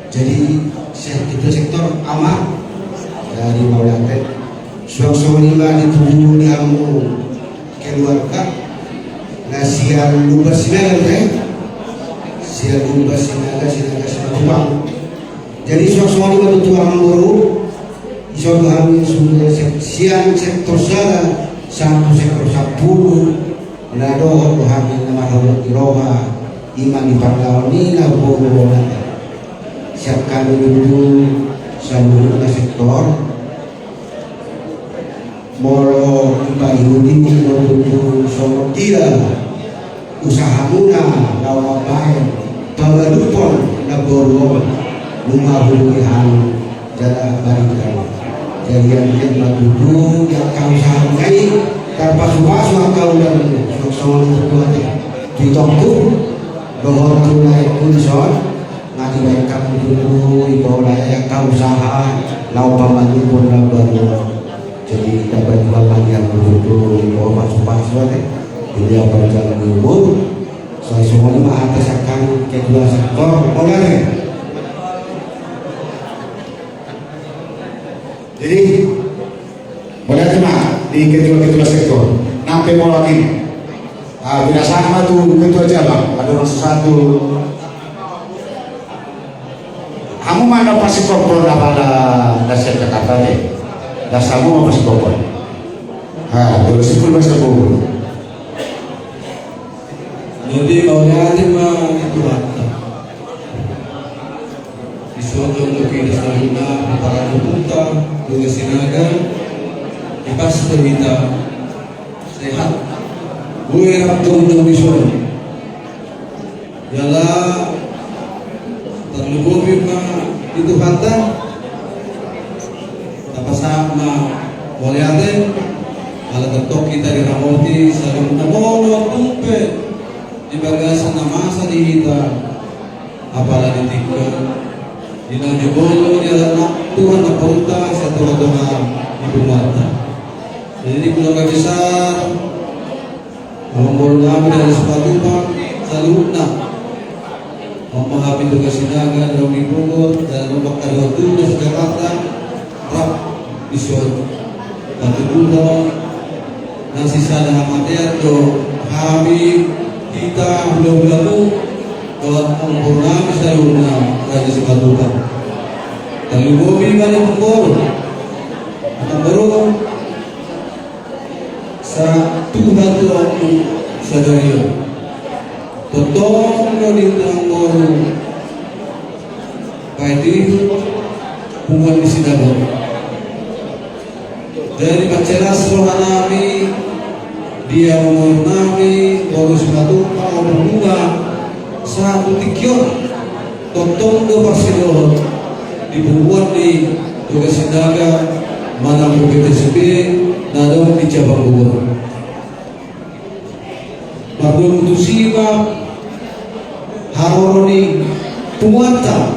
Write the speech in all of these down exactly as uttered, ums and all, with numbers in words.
Jadi, se-, ketua sektor, ama. Jadi, mauliate. Suang songon i ma di tubu ni hamu keluarga na sian Lumban Sinaga, eh? Sian Lumban Sinaga, Sinaga Simatupang. Jadi, suang songon i ma tutu, amangboru. Dison do hami sude se-, sian sektor sada sahat tu sektor sampulu. Na dohot do hami na marhaholongan di Roma, i ma di pardaon ni na boru Roma. Sian hami tutu saluhutna sektor. Molo dipaihutihut do tutu songon dia usahamuna laho mambahen pabaluhon na boru on, nunga hurui hami jala barita. Jadi, anggiat ma tutu di angka usahamuna i tarpasupasu angka ulaon, songon tutu ate tu itongku dohot tu laengku dison. Nga dibahen hamu tutu i, pola i angka usaha laho pamanjujung na baru. Jadi, dapat jual lagi hamu tutu i, pola pasupasu ate. Jadi, apa jalan umur. Sai songon i ma hata sian hami ketua sektor, pola i. Jadi, mauliate ma di ketua-ketua sektor. Nang pe molo ate, ah, binasahan ma tu ketua cabang, adong na so satu. Hamu ma na pasikophon apala na sian Jakarta, eh? Na hamu ma pasikophon. Ha, dua belas sepuluh, dua belas sepuluh. Jadi, mauliate ma di Tuhanta. Dison do hita saluhutna, di paromputa, Doga Sinaga, dipas do hita sehat. Boi rap jongjong dison. Jala tarlumobi ma di Tuhanta. Tapasahat ma mauliate, ala tongtong hita diramoti saluhutna, molo tung pe di bagasan na masa di hita, apala di tingki on, di na jumolo dialap Tuhan namborunta sian tonga-tonga ni punguanta. Jadi, di keluarga besar amangboru nami Raja Simatupang saluhutna, amang hami Doga Sinaga, Romi Bogor, dan amang Kadua Tunas Jakarta, rap dison. Patuduhon na sisada hamatean do hami, hita hulahulamu dohot amangboru nami saluhutna Raja Simatupang. Tarlumobi ma di amangboru. Amangboru, sa Tuhan do sadari on. Tongtong do di amangboru paihutihut punguan ni Sinaga on. Jadi, mansai las roha nami di amangboru nami, boru Simatupang, Ompu Bunga, sahat tu tingki on. Tongtong do parsidohot di punguan ni Doga Sinaga manang P P T S B na adong di cabang Bogor. Mardomu tusi ma haroro ni punguanta,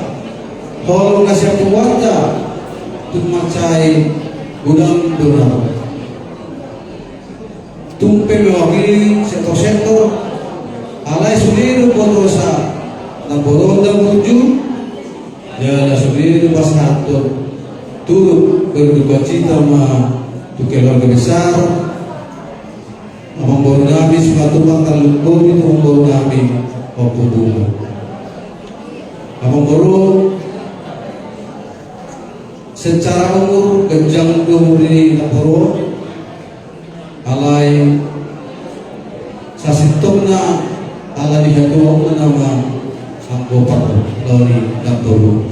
holong na sian punguanta, tung mansai godang do na ro. Tung pe mewakili sektor-sektor, alai sude do botosa na boru on dang burju, jala sude do pasahathon turut berdukacita ma tu keluarga besar amangboru nami Simatupang, tarlumobi tu amangboru nami Ompu Bunga. Amangboru, secara umur ganjang do umur ni namboru on, alai sasintongna ala di hatuaonna nama anggo parloni namboru.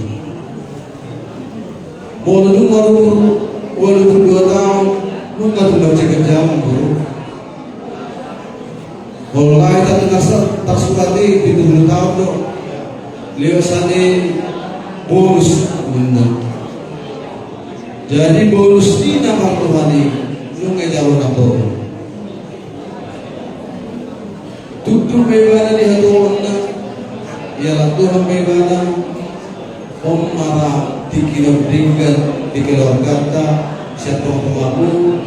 Molo dung marumur ualu pulu dua taon, nunga tung mansai ganjang, amangboru. Molo lahir, tanda tarsurat i pitu pulu taon do. Lewat sian i bonus ninna. Jadi bonus ni na marroha i nunga dijalo namboru. Tutu pe ibana di hatuaonna, ialap Tuhan pe ibana. On ma ra tingki na denggan di keluarganta, sian tongatongamu,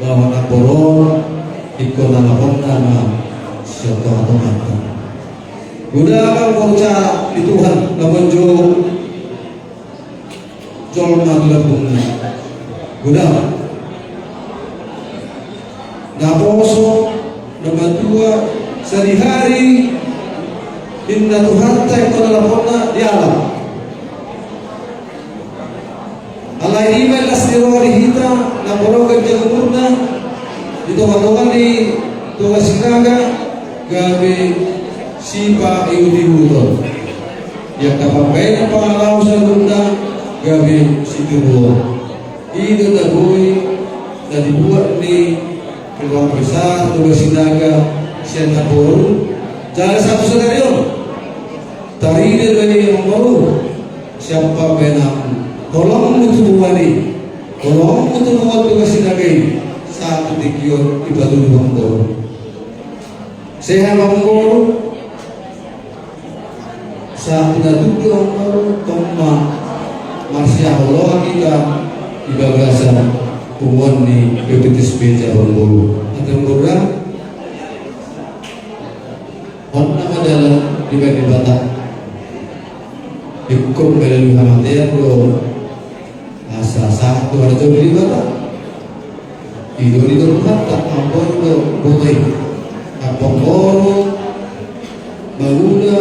bahwa namboru on ingkon na laponna ma sian tongatonganta. Godang ma borunta di Tuhan na manjou. Naposo, na matua, sadihari ninna Tuhanta ingkon na laponna dialap. Alai ima las ni roha di hita na borok ganjang umurna di tongatonga ni Toga Sinaga gabe sipaihutihuton. Ia na pambahenan pangalaho saluhutna gabe sitiruon. I do na boi na dibuat ni keluarga besar Toga Sinaga sian Namboru. Jala sahat tu sadari on tarida do i Namboru sian pambahenan holongmu tu boan i, holongmu tu boan Toga Sinaga i, sahat tu tingki on dipatudu Namboru. Sehat Namboru. Sahat tu na tutu Namboru, tong ma marsihaholongan hita di bagasan punguan ni P P T S B cabang Namboru. Ate Namboru da. On nama dalan dibahen Debata. Ingkon melalui hamatean do asa sahat tu harajaon ni Debata. I do didokanta Namboru do boto i. Namboru mangula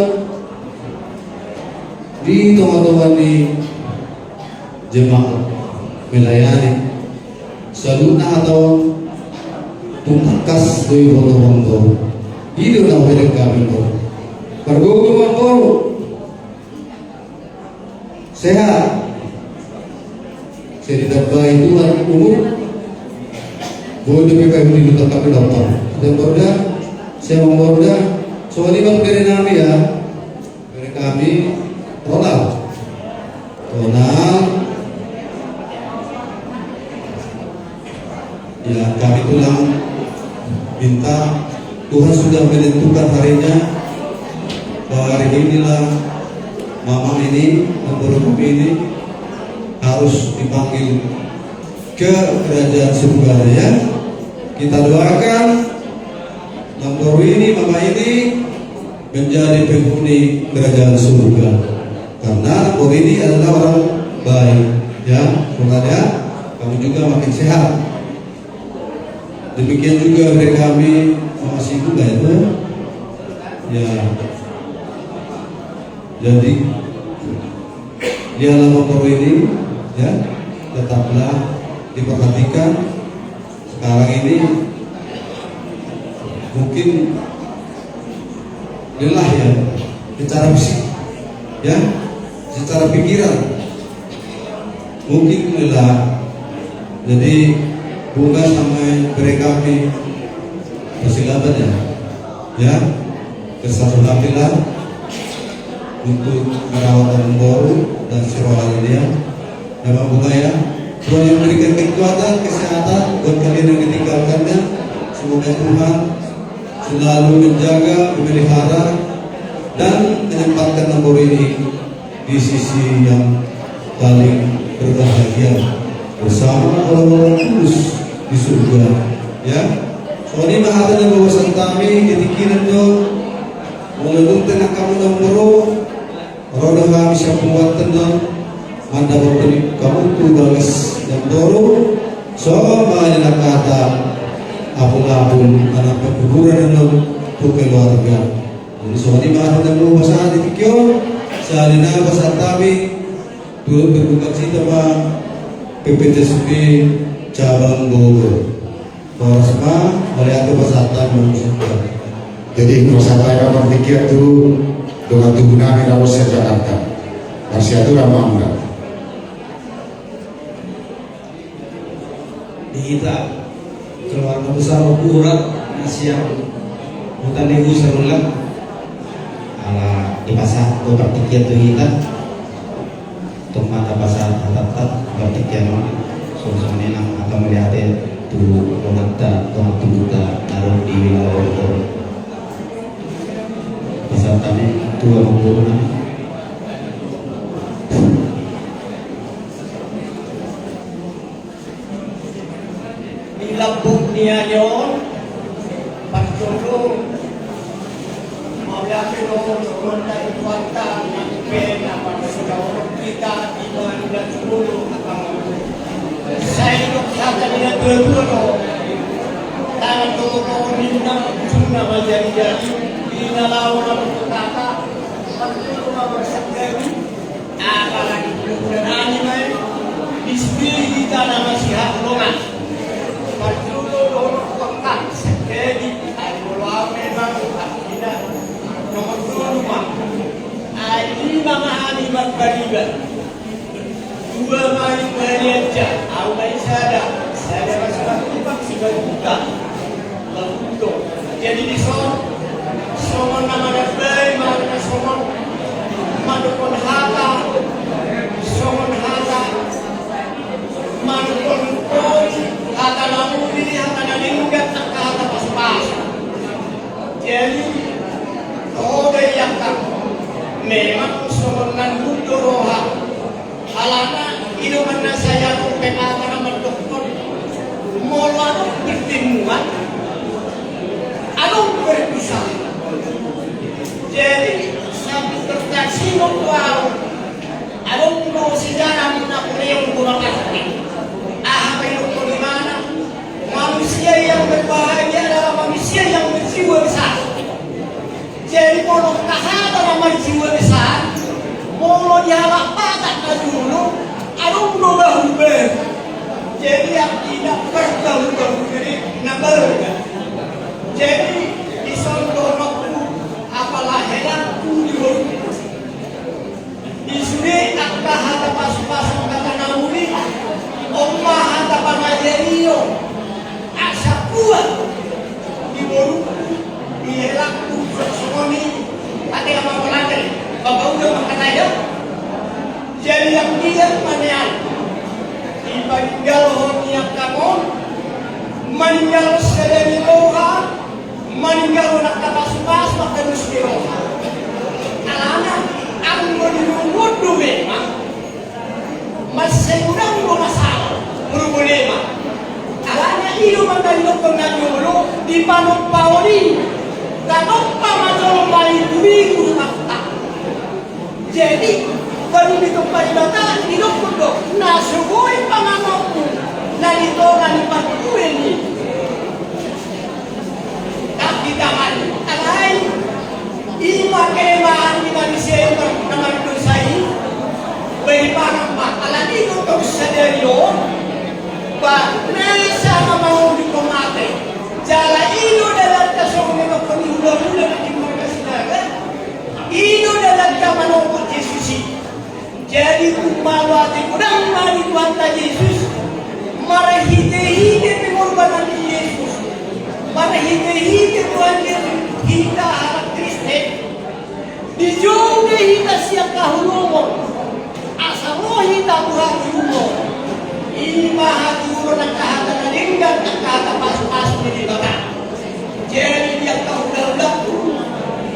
di tongatonga ni jemaat melayani. Saluhutna hata on tung tangkas do diboto Namboru. I do na hubereng hami Namboru. Margogo Namboru. Sehat. Sai ditambai Tuhan umur. Boi dope paihutihut hami dompak. Ate Namboru da. Sehat Namboru da. Songon i ma bere nami ya. Bere kami, Ronald. Ronald. Ya, kami tulang minta Tuhan sudah menentukan harinya bahwa hari inilah mama ini, Namboru kami ini harus dipanggil ke kerajaan surga ya. Kita doakan Namboru ini, mama ini menjadi penghuni kerajaan surga. Karena Borini adalah orang baik, ya, Saudara, ya. Kamu juga makin sehat. Demikian juga dari kami, Mama Sibuk, ya, itu. Ya. Jadi, di alam Borini, ya, tetaplah diperhatikan. Sekarang ini mungkin lelah ya, secara fisik, ya, secara pikiran mungkin lelah. Jadi, bunga sama mereka kami persilakan ya, ya, bersatu hatilah untuk merawat Namboru dan sekolah dia. Dalam budaya, Tuhan yang memberikan kekuatan, kesehatan buat kalian yang ditinggalkannya. Semoga Tuhan selalu menjaga, memelihara, dan menempatkan Namboru ini di sisi yang paling berbahagia bersama orang-orang kudus di surga. Ya, songon i ma hata ni bagasan hami, jadi kira do, walau tengah kamu Namboru, ro do hami sian pembuatan do mandapothon hamu tu bagas Namboru, songon ma na hata apulapul anak perkuburan do tu keluarga. Jadi songon i ma hata ni bagasan hami di tingki on, sahali nai pasahat hami tu berduka cita ma P P T S B cabang Bogor. Horas ma, mauliate pasahat hami. Jadi pasahat hami ma partingkian tu dongan tubu nami na ro sian Jakarta. Marsiaturan ma muna. Di hita keluarga besar Mangkurat na sian Huta Lebu Sarulang. Ala dipasahat do partingkian tu hita. Tong ma tapasahat hatanta partingkian on, songon i nang hata mauliate tu dongan tubuta na ro di wilayah Bogor. Pasahat hami tu amangboru nami. Di lambung ni ari on, parjolo, mauliate do songon na di Tuhanta, nang pe na parjolo hita di bulan sepuluh, Dua do tangan do toko ninna, ujungna ma jadi-jadi. Di na laho na berkata, parjolo ma bersanggapi. Apalagi muda-muda nami ma i, di sude hita na masihahonongan. Parjolo dohononku angka sanggapi, ai molo au memang artina nomor tolu ma. Ai lima ma hami marbariba. Dua ma i balianja, au ma i sada, sada ma simanjujung, simanjujung. Lalu do. Jadi dison, songon na manambai, manang songon mandokkon hata, songon hata, mandokkon hata na uli, hata na denggan, hata pasu-pasu. Jadi, roha do i angka, memang songon na denggan do roha. Alana i do ma na sai adong pe hata na mandokkon, molo adong pertemuan, adong perpisahan. Jadi, satu pertanyaan do au, adong do sejarah Napoleon Bonaparte. Aha pe dohonon ni ibana? Manusia yang berbahagia adalah manusia yang berjiwa besar. Jadi molo angka hata na marjiwa besar, molo di halak Batak na jolo, adong do bahu baru. Jadi artina marbahu baru, jadi na baru. Jadi dison dohononku, apala helangku di bahu. Di sude angka hata pasu-pasu, hata na uli, on ma hata pangajarion. Asa buat di borungku, di helangku, songon i. Ate ama Kolate, bapa uda mangkatai do. Jadi anggiat ma nian dipaninggalhon ni angkang on, maninggalhon sada ni roha, maninggalhon angka pasu-pasu, angka dos ni roha. Alana anggo di rungkut do memang, mansai godang do masalah, problema. Alana i do mandahidokkon na jolo di panompaon i, tanompa ma jolo maliku-liku rumanta. Jadi, baru ditompa Debata, didokkon do, na so boi panganonmu na di tonga ni pangkubuan i. Tapi taman, alai, i ma kelemahan ni manusia i, na mardosa i. Boi pangan ma, alani do tong sadari on. Ba, na i sama mangolu di mate. Jala i do dalanta songon na dohonon ni hula-hula na di marga Sinaga. I do dalanta manogot Jesus i. Jadi, tung malo ate godang ma di Tuhanta Jesus, marhite-hite pengorbanan ni Jesus, marhite-hite Tuhan Jesus, hita halak Kristen, dijou do hita sian haholomon. Asa ro hita tu hatiuron. I ma hatiuron angka hata na denggan, angka hata pasu-pasu ni Debata. Jadi di angka undang-undangku,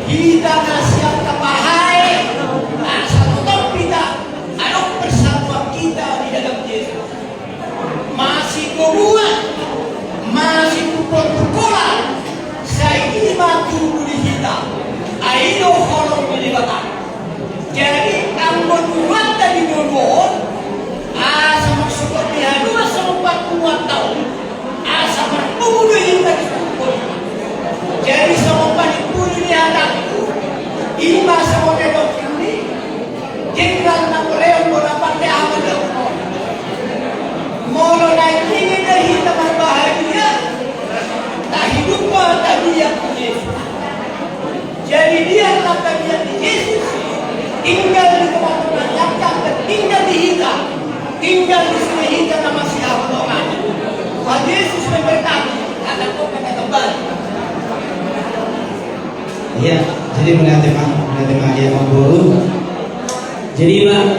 hita na sian tapahae, asa totop hita adong persatuan kita di dalam Jesus. Masitobuan, masitopotopot, sai i ma tubu di hita. Ai i do holong ni Debata. Jadi anggo tubuanta di ngolu on, asa marsungkun di haduan songon parpunguanta on, asa marpungu do hita di sungkun. Jadi songon panimpuli ni hatangku, i ma songon na didok ni Jenderal Napoleon Bonaparte, aha ma didok on? Molo naeng ingin do hita marbahagia, tahidup ma tabiat ni Jesus. Jadi dia na tabiat ni Jesus, tinggal di tonga-tonga ni angka, tinggal di hita, tinggal di sude hita na masihahonongan. Tuhan Jesus memberkati, kata kota kata Bali. Iya, jadi melihat tema, melihat tema dia mamboru. Jadi, Bang,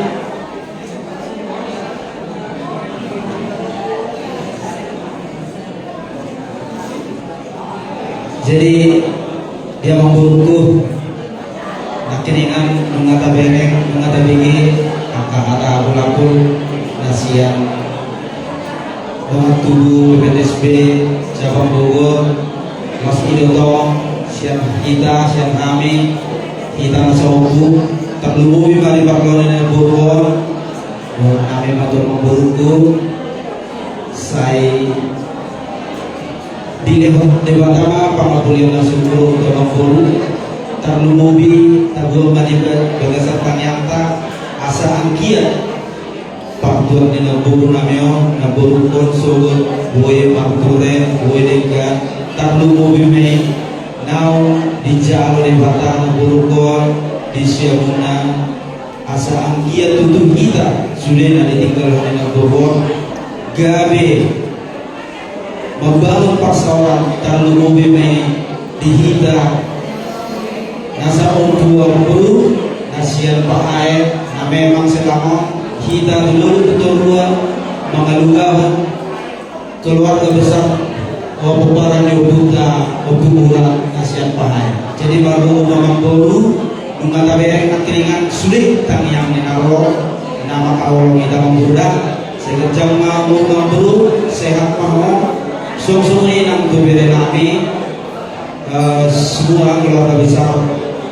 jadi, dia mamboruku, nangkiningan nunga tabereng, nunga tabege, angka hata hulahula na sian dongan tubu B P T S B cabang Bogor, mas i do tong sian hita, sian hami, hita na saompu, tarlumobi ma di parngoluon ni boru on, dohot hami ma tu mamboruku, sai Dilehon Debata ma pangapulian na sumurung tu amangboru, tarlumobi taboan ma di bagasan tangiangta, asa anggiat partuat ni namboru nami on, namboru on sogot boi marture, boi denggan, tarlumobi ma i naung dijalo Debata namboru on di siamunna, asa anggiat tutu hita sude na ditinggalhon ni namboru on gabe mambangun parsaoran, tarlumobi ma i di hita na saompu-ompu, na sian Pahae, na memang selama on hita tu dolok tu toruan mangalugahon keluarga besar, o, pomparan ni ompunta, Ompu Mura, na sian Pahae. Jadi margogo ma amangboru, nunga tabereng nangkiningan sude tangiang ni na ro, na mangkaholongi hita amangboru da. Sai ganjang ma umur amangboru, sehat ma ho. Songon i nang tu bere nami, eh, semua keluarga besar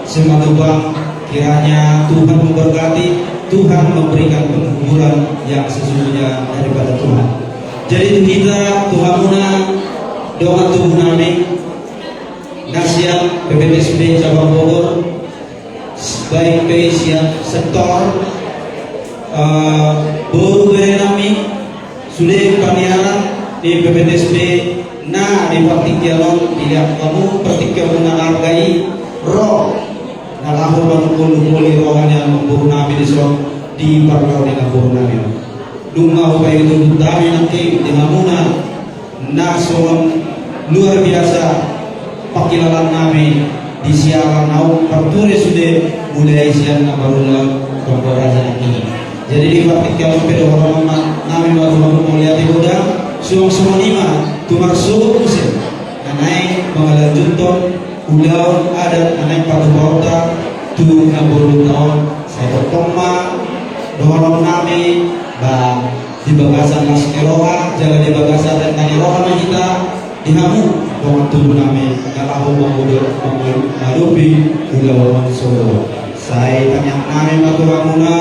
Simatupang, kiranya Tuhan memberkati, Tuhan memberikan penghiburan yang sesungguhnya daripada Tuhan. Jadi tu hita, tu hamuna dongan tubu nami na sian P P T S B cabang Bogor, baik pe sian sektor, eh, boru bere nami, sude paniaran di P P T S B na di partingkian on, dilehon hamu partingkian na arga i, ro na laho manungkun-nungkuni roha ni amangboru nami dison di parngoluon ni amangboru nami on. Nunga hupaihut-ihut hami nangkin di hamuna na songon luar biasa pangkilalaan nami di siaran naung parture sude mulai sian na marulaon tonggo raja nangkin. Jadi di partingkian on pe dohonon nami ma tu hamu mauliate godang, suang songon i ma tu marsogot muse na naeng mangalanjuthon ulaon adat na naeng patupaonta tu namborunta on. Sai tongtong ma dohonon nami, ba di bagasan las ni roha jala di bagasan renta ni roha ma hita di hamu dongan tubu nami na laho mangudo mangadopi ulaon on sogot. Sai tangiang nami ma tu hamuna,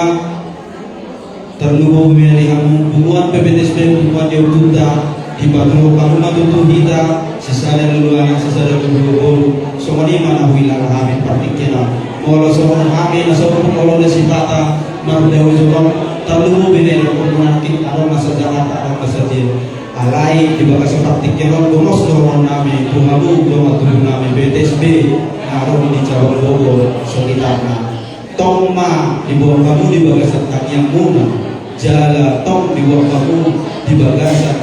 tarlumobi ma di hamu punguan P P T S B, punguan ni ompunta, dipatuduhon hamu ma tutu hita sisada lulu anak sisada lulu boru. Songon i ma na huhilala hami partingkian on. Molo songon hami na saompu molo na sipata mardaujot on, tarlumobi na i dohot nangkin adong na sa Jakarta adong na sa dia. Alai di bagasan partingkian on gomos dohonon nami tu hamu dongan tubu nami P P T S B na adong di cabang Bogor sekitarna. Tong ma diboan hamu di bagasan tangiangmuna jala tong diboan hamu di bagasan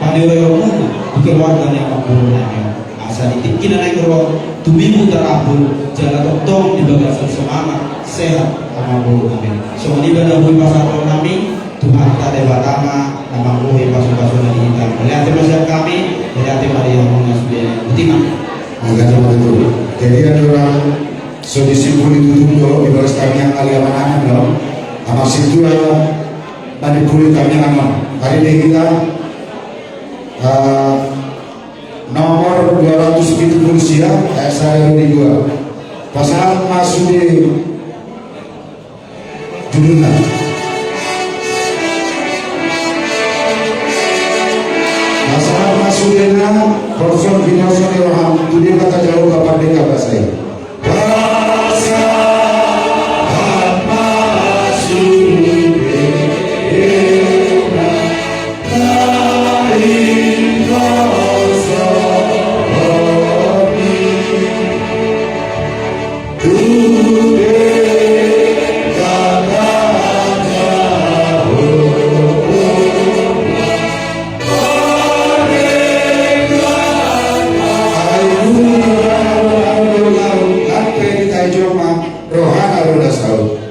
paniuronmuna tu keluarga ni amangboru nami on. Asa di tingki na naeng ro tumibu tarabun jala tongtong di bagasan semangat sehat amangboru nami. Songon i ma na boi pasahaton nami. Tuhanta Debata ma na manggohi pasu-pasuna di hita. Mauliate ma sian hami, mauliate ma di hamuna sude. Botima. Mauliate ma tutu. Jadi adong so disimpuli tutu do di bagas tangiang ni amang nami do. Amang sintua manimpuli tangiang nami. Ari di hita, eh, nomor dua ratus pitu pulu sia, ayat sada ro di dua. Pasahat ma sude judulna. Pasahat ma sudena, holso, hinaholso ni roham tu Debata Jahowa pardenggan basa i. Pasahat ma sudena. Rohana ro na saut.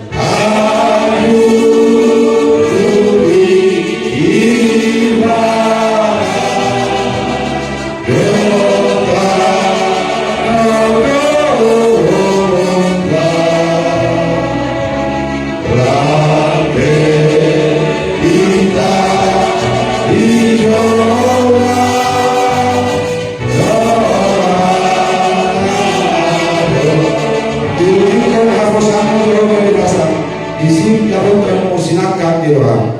Tulingkon haposanmu jolo di basa, di si dapotan mu sinangkap ni roham.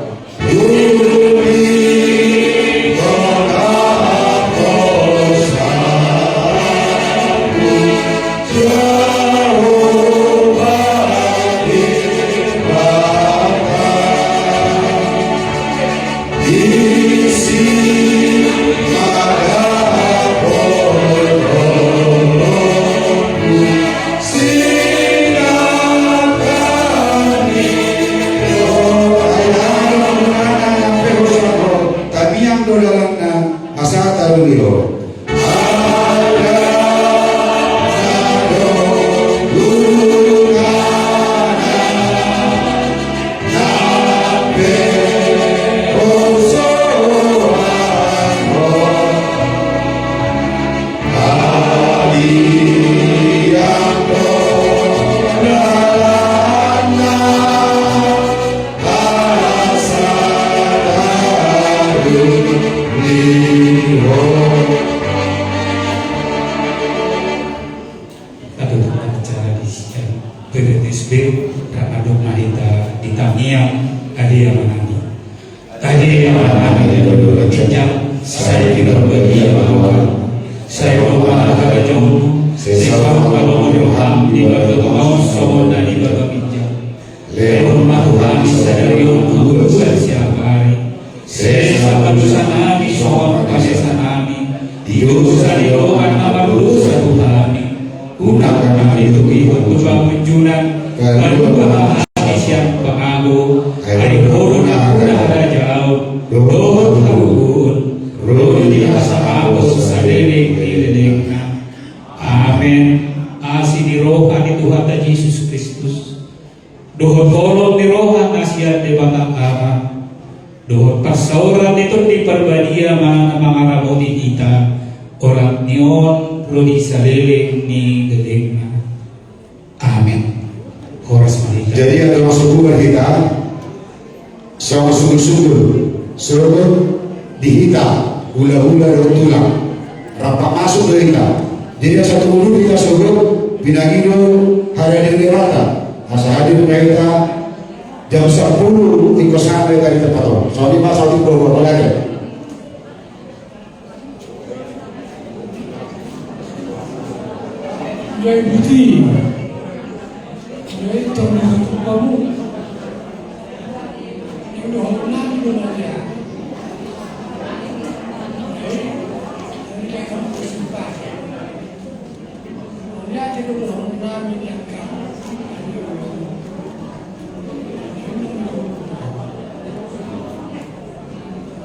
Patutup acara di sian P P T S B, rap mandok ma hita di tangiang Ade Amanami. Ade Amanami na di banua ginjang, sai pinarbadia ma roham, sai ro ma harajaonmu, sai saut ma lomo ni roham di banua tonga on songon na di banua ginjang. Lehon ma tu hami sadari on hangoluan siapari. Sesa ma dosanami songon panesanami di dosa ni dongan na mardosa tu hami. Unang hami togihon tu pangunjunan, palua ma hami sian pangago, ai Ho do nampuna harajaon dohot hagogoon, ro do di hasangapon saleleng ni lelengna. Amen. Asi ni roha ni Tuhanta Jesus Kristus, dohot holong ni roha na sian Debata Ama, dohot parsaoran ni Tondi Parbadia ma na mangaramoti hita, olat ni on ro di saleleng ni lelengna. Amen. Horas ma hita. Jadi, adong songon hita, songon sungkun-sungkun, songon di hita, hula-hula dohot tulang. Rap masuk do hita. Jadi, asa tudu hita songon pinangido haradeon ni Debata. Asa hadir ma hita jam sampulu ingkon sahat ma hita di tempat on. Songon i ma, saut i, boa-boa, apalagi. Jadi, jadi, tong, kamu. Yang dohot nami do na dia. Jadi, jadi, kamu bersumpah. Jadi, aku do dohot nami dia, kamu.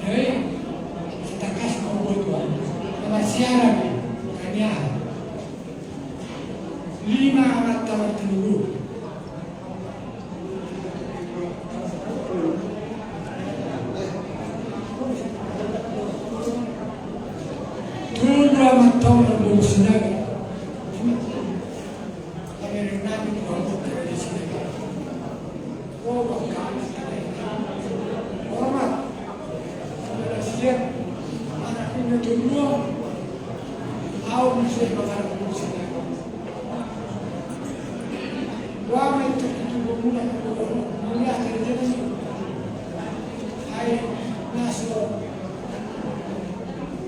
Jadi, sitangkas ma huboto, ala siaran, kaniahan. Lima amanta martinuru. Tolu amanta on marboru Sinaga. Pamereng nami tu hamu, pamereng Sinaga. Hormat. Anak ninna tolu on. Au muse mangarap muse. Wa ma itu, itu bangunan, bangunan, mulia kerja ni. Ai, naso.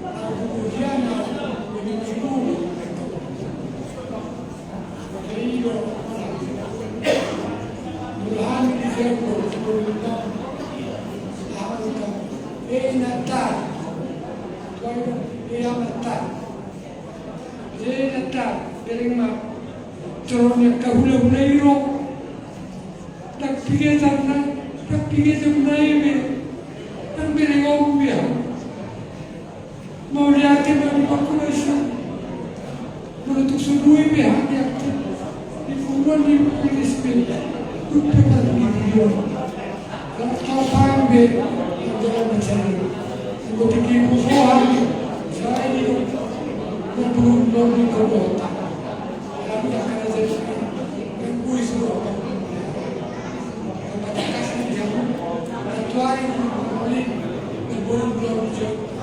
Au kemudian, au kemudian. Ndang pigetan na, ndang pigetan na eme, ndang bereng on be. Mauliate ma di pangkulaisi. Molo tung so boi be hami ate di punguan ni P P T S B, dung pe parpudi on. Laos tau paham be, anggo na mansai. Anggo tingki ibu sohan, sai di dong. Nang turun dong di kota. Lalu tak ada jadi. Nang boi suruh apa? Nang patangkas ni dia. Nang tuai, nang boi belum jauh.